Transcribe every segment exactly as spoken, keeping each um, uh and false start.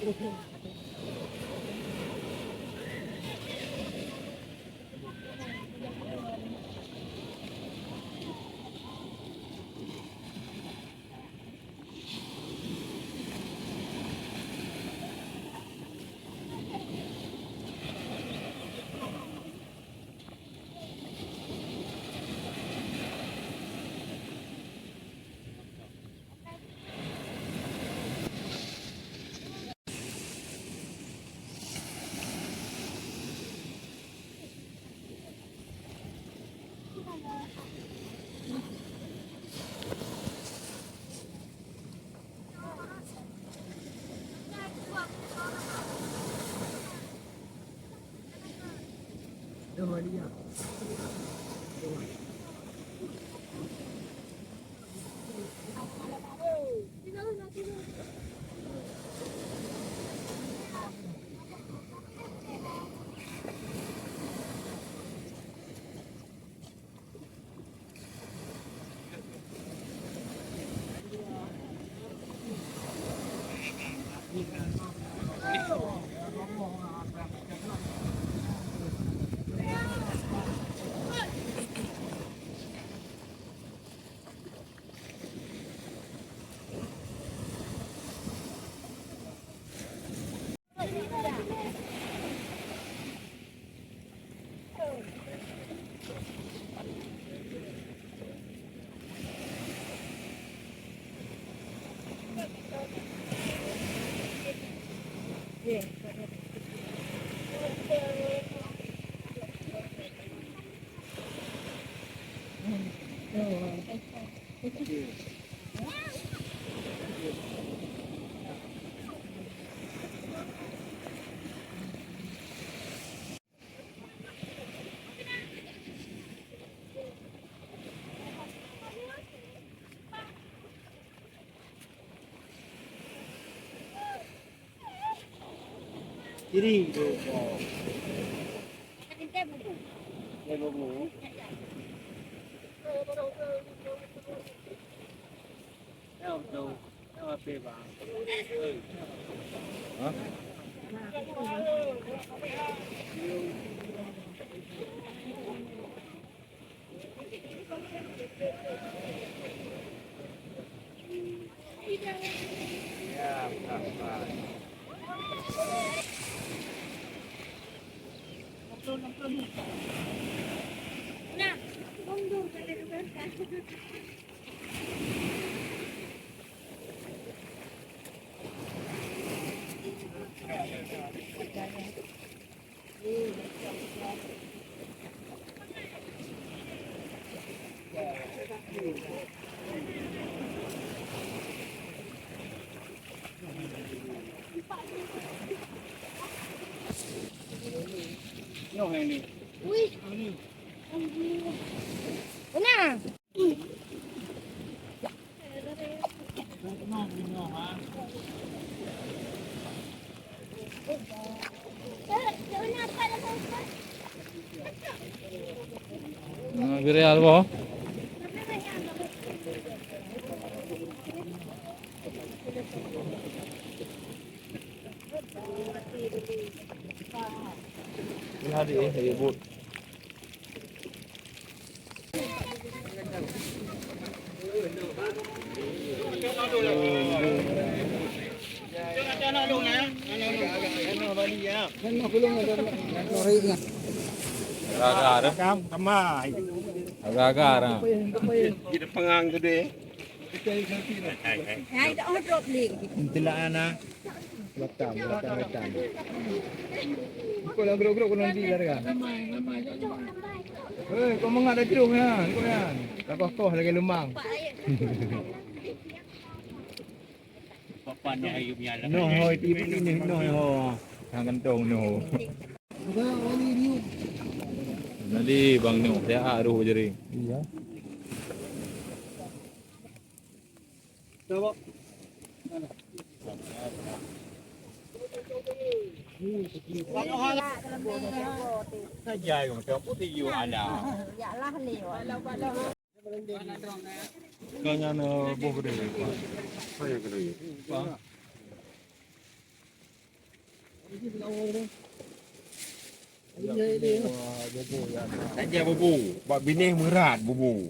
Kiri. Nah, geurial boh. Ini hari, eh, hari Ibu. Agak-agak dah. Agak-agak dah. Kita pengang tu deh. Hai, dah drop lagi. Itulah anak. Batam, Batam, Batam. Kau dah grok-grok kau nanti lah kan. Hei, kau mangat dah jrong ya, kau ya. Kau koh lagi lumang. Papa noh ayub nyalah. Noh, hoi, tiba ini noh, ho. Hang kantong noh. Jadi bang noh, saya ah roh jadi. Iya. Saja macam apa tu you ada. Kau nyan, eh, boh gede. Apa yang gede? Apa? Tajak bubu. Bak binéh meurat bubu.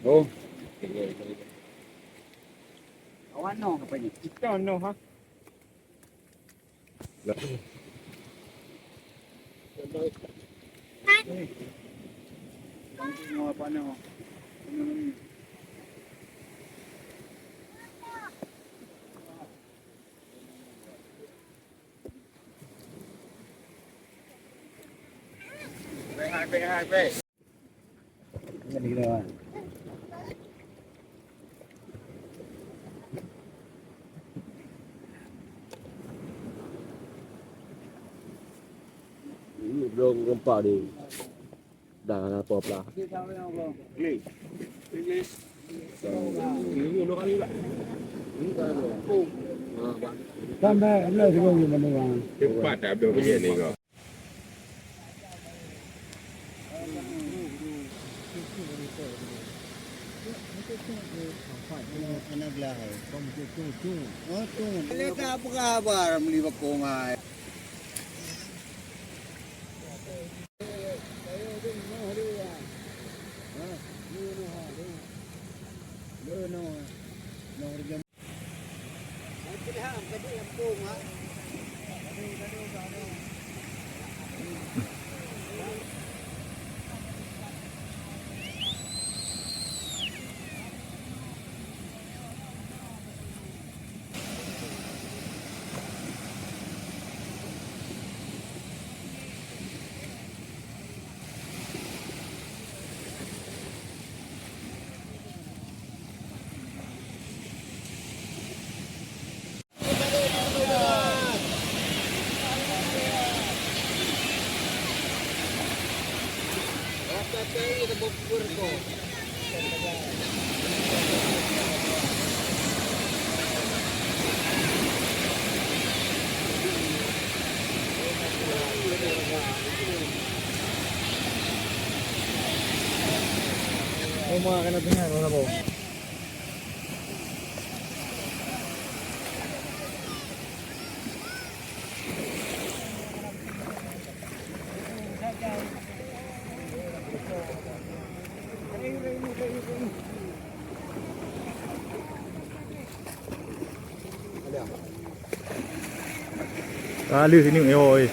Oh. Awan noh apa ni? Kita noh, ha? Ini belum gempa ni. Dah, dah, apa, apa. Sampai belah sini mana orang. Cepat dah, belum hujan ni kau. Oma kana teuhah, Oma. Ka lheueh sini, eh, oi.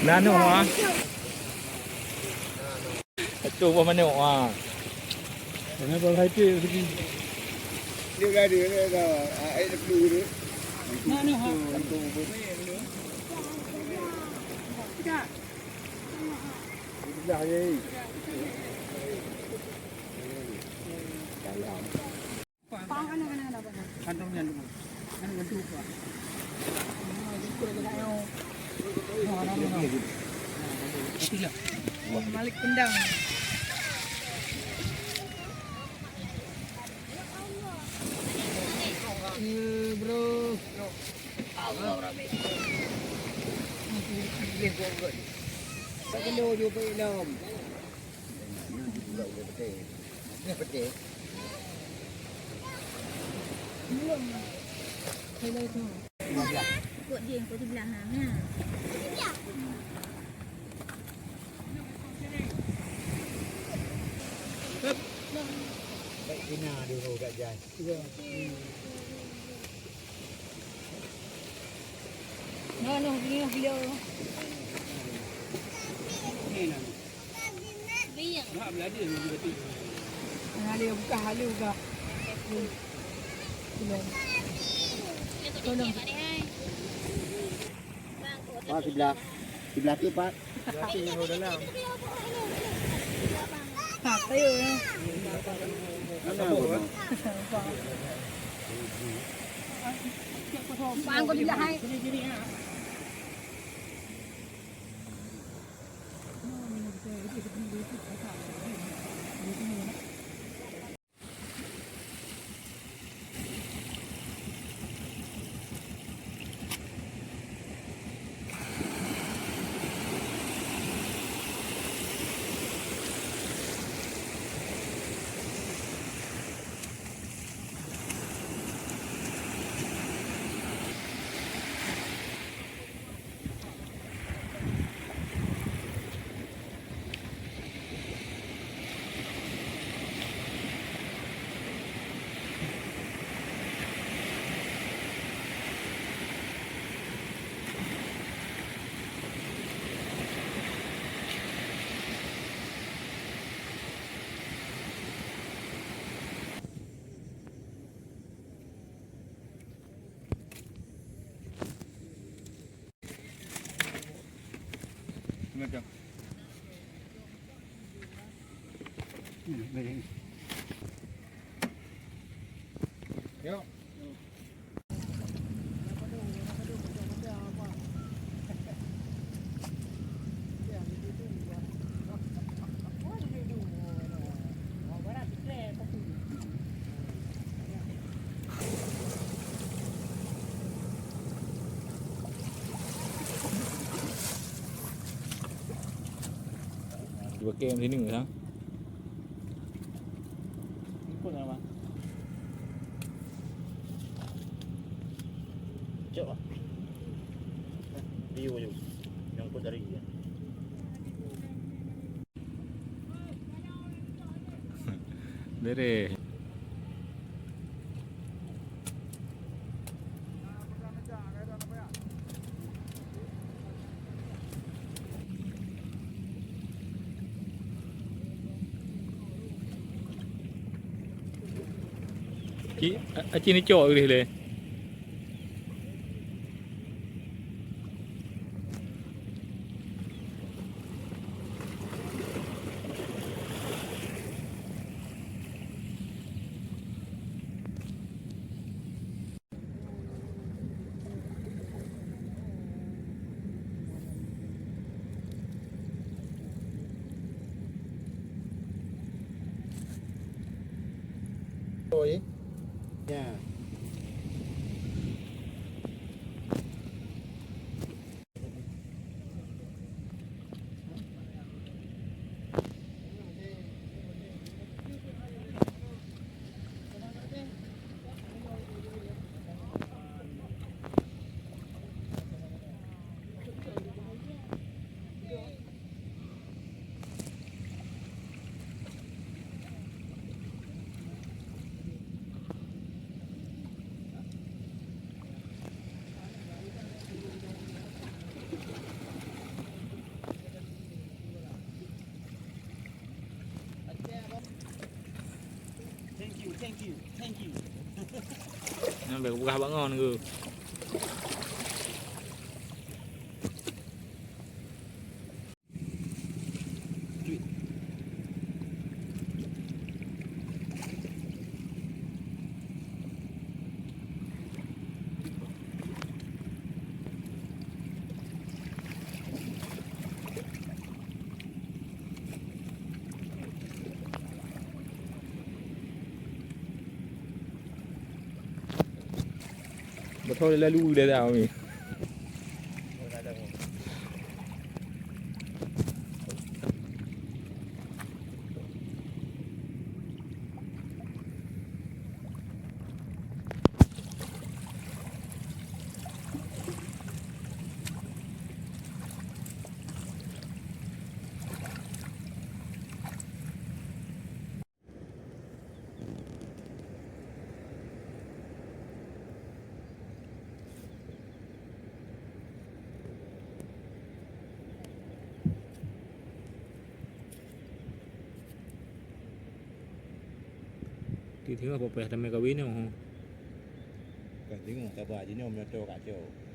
Nanoh, ah. Satu buah manok, ah. Kenapa hai tu? Dia dah ada, dia dah, ah, air dah keluar dia. Nanoh, ah. Dah. Dah, ya. Dalam. Malik tendang. Eh, bro. Tak kena jumpa ilom. Kok dia, kok sebelah ha. Ha. Baik Cina dulu kat Jan. Nah, nah, gini lah beliau. Ni lah. Nak belajar ni berarti. Nah, dia buka, halus buka. Tolong. Pak, sebelah. Sebelah tu, Pak. Berarti yang dalam. Tak, saya ya. Mana abang? Pak, angkut sebelah hai. Macam. Yok. Dua kem sini ke sana? Ikut lah, Bang. Cok lah. View je. Nyangkut dari dia. Bereh. Aci ni cok geuh lé. Oi. Ya. Thank you, thank you, thank you. Nyan bèk peugah bangon ke. Beutôi lalu dah dah ni. Tieb-tieb apa payah tamé kawin nyoe. Ka deungoe saba jinoe meunyoe ka cok.